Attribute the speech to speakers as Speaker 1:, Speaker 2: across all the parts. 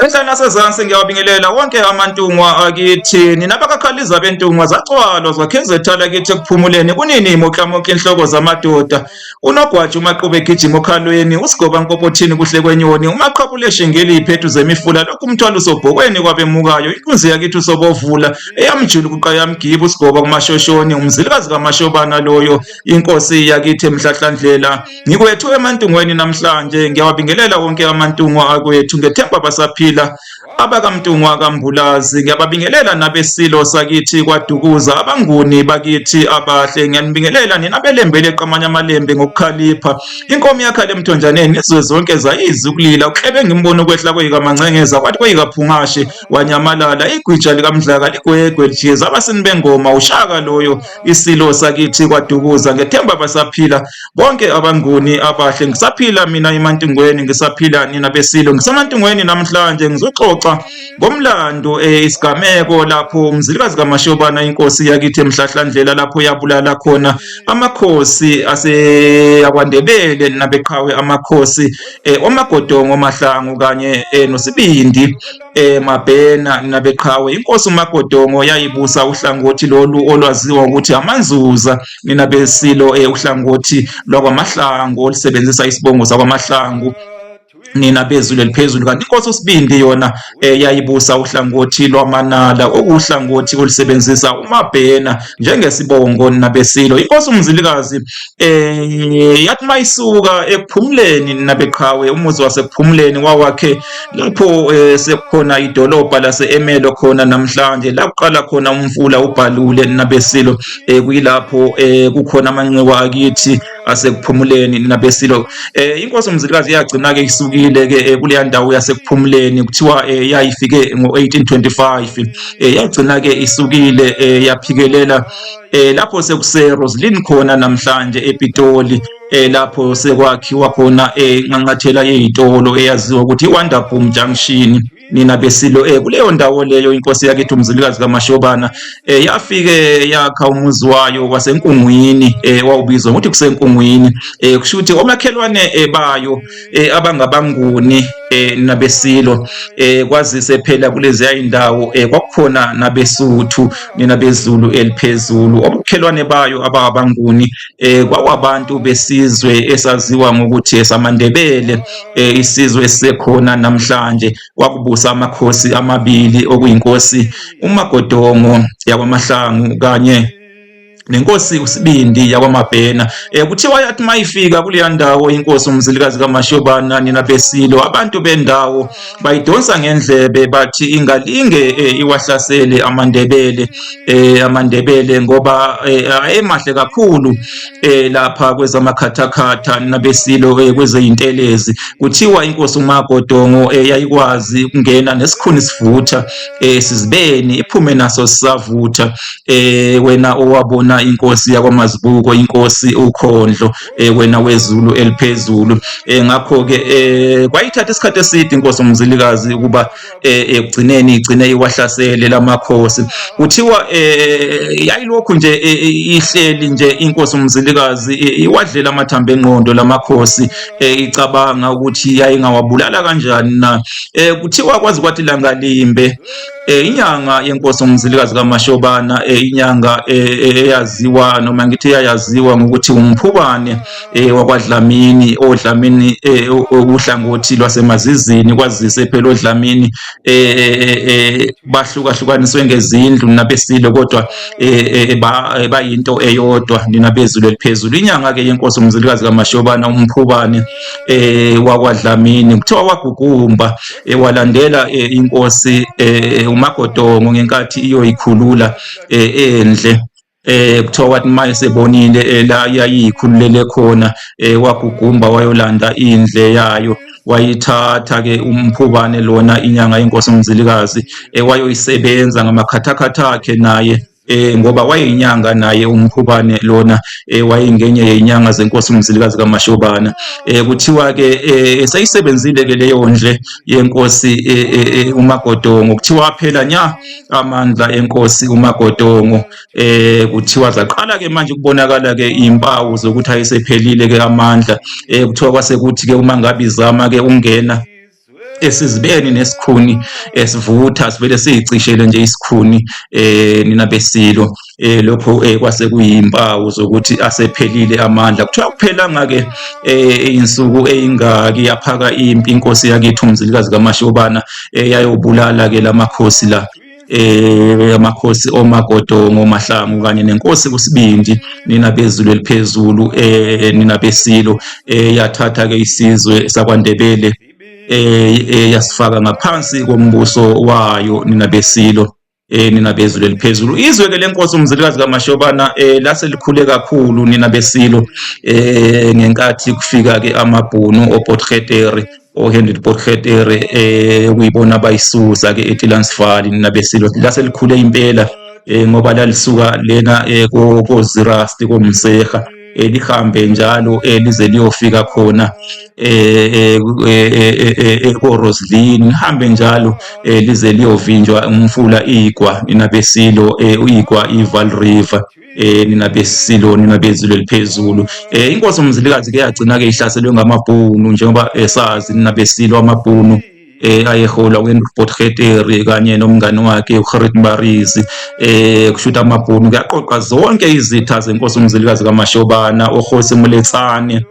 Speaker 1: Enhlane nasezansi ngiyawabingelela wonke amantungwa akithi nina bakakhaliza bentungwa zacwalwa zakhenzethala kithi ekuphumuleni kunini moklamoka inhloko zamadoda unogwaja umaqube egijima okhalweni usigoba nkopothini kuhle kwenyoni umaqhabule eshingeli iphethu zemifula lokhu umthwalo usobhokweni kwabemukayo inkunzi yakithi usobovula eyamjulu kuqa yamgiba usigoba kumashoshoni umzilikazi kamashobana loyo inkosi yakithi emhlahlandlela Ngikwethu emantungweni namhlanje ngiyawabingelela wonke amantungwa akwethu ngethemba basaphila abakamntungwa kaMbulazi ngiyababingelela nabesilo sakithi kwaDukuza abanguni bakithi abahle ngiyanibingelela nina belembe leqamanye amalembe ngokukhalipha inkomo yakhala emthonjaneni izwe zonke zayizwa ukulila uklebe ngimbona ukwehla kweyikamancengeza kwathi kweyikaphungashe wanyamalala igwija likamdlaka ligwegwe lijiyeza abasini bengoma ushaka loyo isilo sakithi kwaDukuza ngethemba basaphila bonke abanguni abahle ngisaphila mina emantungweni ngisaphila nina besilo ngisemantungweni namhlanje ngizoxoxa ngomlando eh, isigameko lapho umzilikazi kaMashobana inkosi yakithi emhlahlandlela lapho yabulala khona amakhosi aseyakwandebele nabeqhawe amakhosi eh, omagodongo mahlangu kanye eh, nosibindi Mabhena nabeqhawe inkosi uMagodongo yayibusa uhlangothi lolu olwaziwa ukuthi amanzuza nina besilo uhlangothi lwakwaMahlangu olusebenzisa isibongo sakwaMahlangu nina bezulu eliphezulu kanti inkosi uSibindi yona yayibusa uhlangothi lwaManala okuwuhlangothi olusebenzisa uMabhena njengesibongo nabesilo inkosi uMzilikazi yathi mayisuka ekuphumuleni nabeqhawe umuzi wasekuphumuleni wawakhe lapho sekukhona idolobha lase-Emelo khona namhlanje la kuqala khona umfula ubhalule nabesilo kuyilapho kukhona amanxiwa akithi asekuphumuleni nabesilo inkosi uMzilikazi yagcina ke isukile ke kuleya ndawo yasekuphumuleni kuthiwa yayifike ngo-1825 yagcina ke isukile yaphikelela lapho sekuse Roslyn khona namhlanje ePitoli lapho sekwakhiwa khona inxanxathela yeyitolo eyaziwa ukuthi iWonderboom Junction nina besilo kuleyo ndawo leyo inkosi yakithi uMzilikazi kaMashobana yafike yakha umuzi wayo waseNkungwini wawubizwa ngokuthi kuseNkungwini kusho ukuthi omakhelwane bayo abangabanguni nabesilo kwazise phela kuleziya indawo kwakukhona nabesuthu nina bezulu eliphezulu obukhelwane bayo ababanguni kwakwabantu besizwe esaziwa ngokuthi esamandebele isizwe esisekhona namhlanje kwakubusa amakhosi amabili okuyinkosi uMagodongo yakwaMahlangu kanye nenkosi uSibindi yakwaMabhena kuthiwa yathi mayifika kuleya ndawo inkosi uMzilikazi kaMashobana nina besilo abantu bendawo bayidonsa ngendlebe bathi ingalinge iwahlasele amaNdebele amaNdebele ngoba ayemahle kakhulu lapha kwezamakhathakhatha nabesilo kwezeyintelezi kuthiwa inkosi uMagodongo yayikwazi ukungena nesikhuni sivutha sizibeni iphume naso sisavutha wena owabona inkosi yakwaMazibuko inkosi uKhondlo wena wezulu eliphezulu ngakho ke kwayithatha isikhathi eside inkosi uMzilikazi ukuba ekugcineni igcine iwahlasele lamakhosi kuthiwa yayilokhu nje ihleli nje inkosi uMzilikazi iwadlela amathambo engqondo lamakhosi icabanga ukuthi yayingawabulala kanjani na kuthiwa kwazi kwathi langalimbe inyanga yenkosi uMzilikazi kaMashobana inyanga eyaziwa noma ngithi eyayaziwa ngokuthi umphubane wakwaDlamini oDlamini uhlangothi lwasemazizini kwazise phela oDlamini bahlukahlukaniswe ngezindlu nabesilo kodwa bayinto eyodwa nina bezulu eliphezulu inyanga ke yenkosi uMzilikazi kaMashobana umphubane wakwaDlamini kuthiwa wagugumba walandela inkosi uMagodongo ngenkathi iyoyikhulula endle kuthiwa wathi uma esebonile la yayiyikhululele khona wagugumba wayolanda indle yayo wayithatha ke umphubane lona inyanga yenkosi uMzilikazi wayoyisebenza ngamakhathakhatha akhe naye Ngoba wayeyinyanga naye uMkhubane lona, wayengenye yezinyanga zenkosi uMzilikazi kaMashobana. Kuthiwa ke eseyisebenzile ke leyo ndle yenkosi uMagodongo, kuthiwa phela nya amandla enkosi uMagodongo. Kuthiwa zaqala ke manje ukubonakala ke izimpawu zokuthi ayesephelile ke amandla. Kuthiwa kwase kuthi ke uma ngabe izama ke ungena esizibeni nesikhuni esivutha sivele siyicishele nje isikhuni, nina besilo, lokho kwase kuyimpawu zokuthi asephelile amandla. Kuthiwa kuphelanga ke izinsuku ezingaki, yaphaka impi inkosi yakithi uMzilikazi kaMashobana, yayobulala ke lamakhosi la, amakhosi oMagodongo Mahlangu kanye nenkosi uSibindi, nina bezulu eliphezulu, nina besilo. Yathatha ke isizwe sakwaNdebele, yasifaka ngaphansi kombuso wayo, nina besilo, nina bezulu eliphezulu. Izwe ke lenkosi uMzilikazi kaMashobana lase likhule kakhulu, nina besilo, ngenkathi kufika ke amabhunu oPotgieter, oHendrik Potgieter, okuyibona abayisusa ke eTilansvali, nina besilo. Lase likhule impela, ngoba lalisuka lena koZirast, koMseha, lihambe njalo lize liyofika khona koRoslin, lihambe njalo lize liyovinjwa umfula Igwa, nina besilo, Igwa, iVaal River, nina besilo, nina bezulu eliphezulu. Inkosi uMzilikazi ke yagcina ke ihlaselwe ngamabhunu, njengoba esazi, nina besilo, amabhunu ayeholwa uHendrik Potgieter kanye nomngani wakhe uGerrit Mbarisi. Kusho ukuthi amabhunu kuyaqoqa zonke izitha zenkosi uMzilikazi kaMashobana, oHosi Moletsane,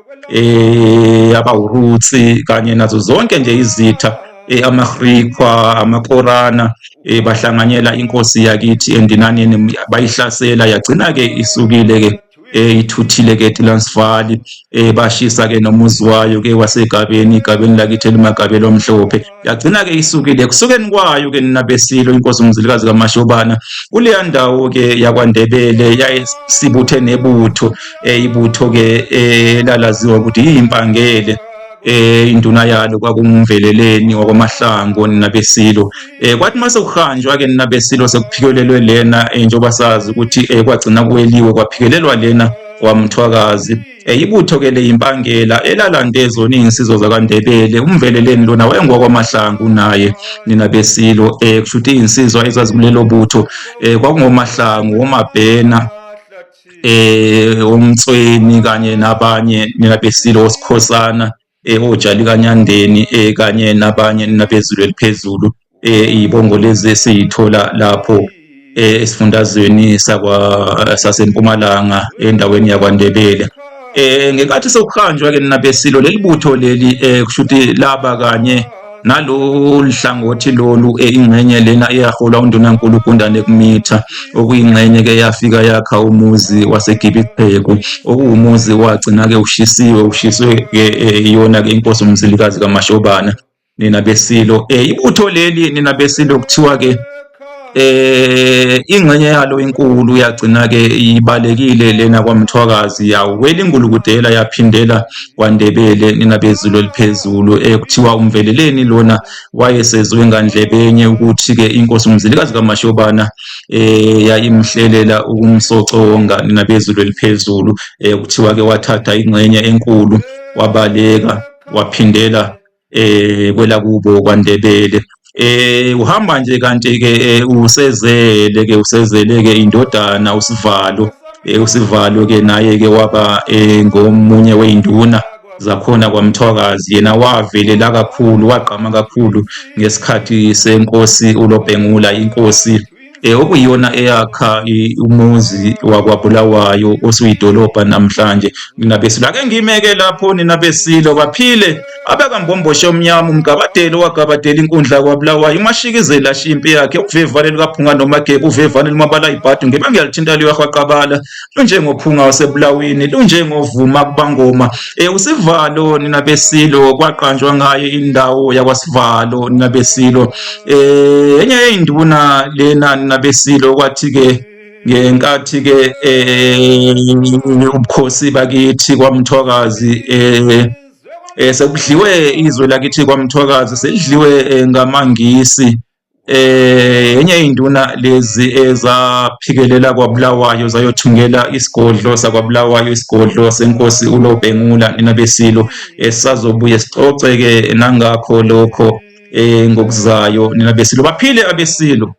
Speaker 1: abawurutsi kanye nazo zonke nje izitha, amaGriqua, amaKorana, bahlanganyela inkosi yakithi endinaneni, bayihlasela, yagcina ke isukile ke, ithuthile ke eTransvaal. Bashisa ke nomuzi wayo ke wasegabeni, igabeni lakithi elimagabelo omhlophe. Yagcina ke isukile. Kusukeni kwayo ke, nina besilo, inkosi uMzilikazi kaMashobana kuleya ndawo ke yakwaNdebele yayisibuthe nebutho, ibutho ke elalaziwa ukuthi yimpangele, induna yalo kwakunguMveleleni wakwaMahlango, nina besilo. Kwathi mase kuhanjwa ke, nina besilo, sekuphikelelwe lena, njengoba sazi ukuthi kwagcina kuweliwe, kwaphikelelwa lena kwaMthwakazi, ibutho ke leyimpangela elalande zona izinsizwa zakwaNdebele. UMveleleni lona wayengwakwamahlangu naye, nina besilo. Kusho ukuthi izinsizwa ezazikulelo butho kwakungomahlangu, oMabhena, oMtsweni kanye nabanye, nina besilo, osikhosana, oJali kaNyandeni, kanye nabanye, nina bezulu eliphezulu. Izibongo lezi esiyithola lapho esifundazweni sakwa sasempumalanga endaweni yakwaNdebele. Ngenkathi sekuhanjwa ke, nina besilo, leli butho leli, kusho ukuthi laba kanye nalolu hlangothi lolu, ingxenye lena eyaholwa uNdunankulu uGundane Kumitha, okuyingxenye ke yafika yakha umuzi waseGibixhegu, okuwumuzi wagcina ke ushisiwe, ushiswe ke iyona ke inkosi uMzilikazi kaMashobana, nina besilo. Ibutho leli, nina besilo, kuthiwa ke ingxenye yalo inkulu yagcina ke ibalekile lena kwaMthwakazi, yawela ingulukudela, yaphindela kwaNdebele, nina bezulu eliphezulu. Kuthiwa uMveleleni lona wayesezwe ngandlebenye ukuthi ke inkosi uMzilikazi kaMashobana yayimhlelela ukumsoconga, nina bezulu eliphezulu. Kuthiwa ke wathatha ingxenye enkulu, wabaleka, waphindela kwelakubo kwaNdebele. Uhamba nje kanti ke usezele ke, usezele ke indodana uSivalo. USivalo ke naye ke waba ngomunye weyinduna zakhona kwaMthwakazi. Yena wavelela kakhulu, wagqama kakhulu ngesikhathi senkosi uLobhengula, inkosi okuyiyona eyakha umuzi wakwaBulawayo osuyidolobha namhlanje, nina besilo. Ake ngimeke lapho, nina besilo. Baphile abakaMbomboshe omnyama, umgabadeli owagabadela inkundla kwaBulawayo, umashikizela ashiya impi yakhe, ukuvevane lukaphunga nomagebe, uvevane lumabala ibhadu, ngibe ngiyalithinta liyahwaqabala, lunjengophunga wasebulawini, lunjengovuma kubangoma. USivalo, nina besilo, kwaqanjwa ngaye indawo yakwaSivalo, nina besilo. Enye yeyinduna lena, nina besilo. Kwathi ke ngenkathi ke ubukhosi bakithi kwaMthwakazi sekudliwe izwe lakithi kwaMthwakazi, selidliwe ngamangisi. Enye induna lezi ezaphikelela kwaBulawayo zayothungela isigodlo sakwaBulawayo, isigodlo senkosi uLobhengula, nina beSilo. Sisazobuye sixoxe-ke nangakho lokho ngokuzayo, nina beSilo. Baphile abeSilo.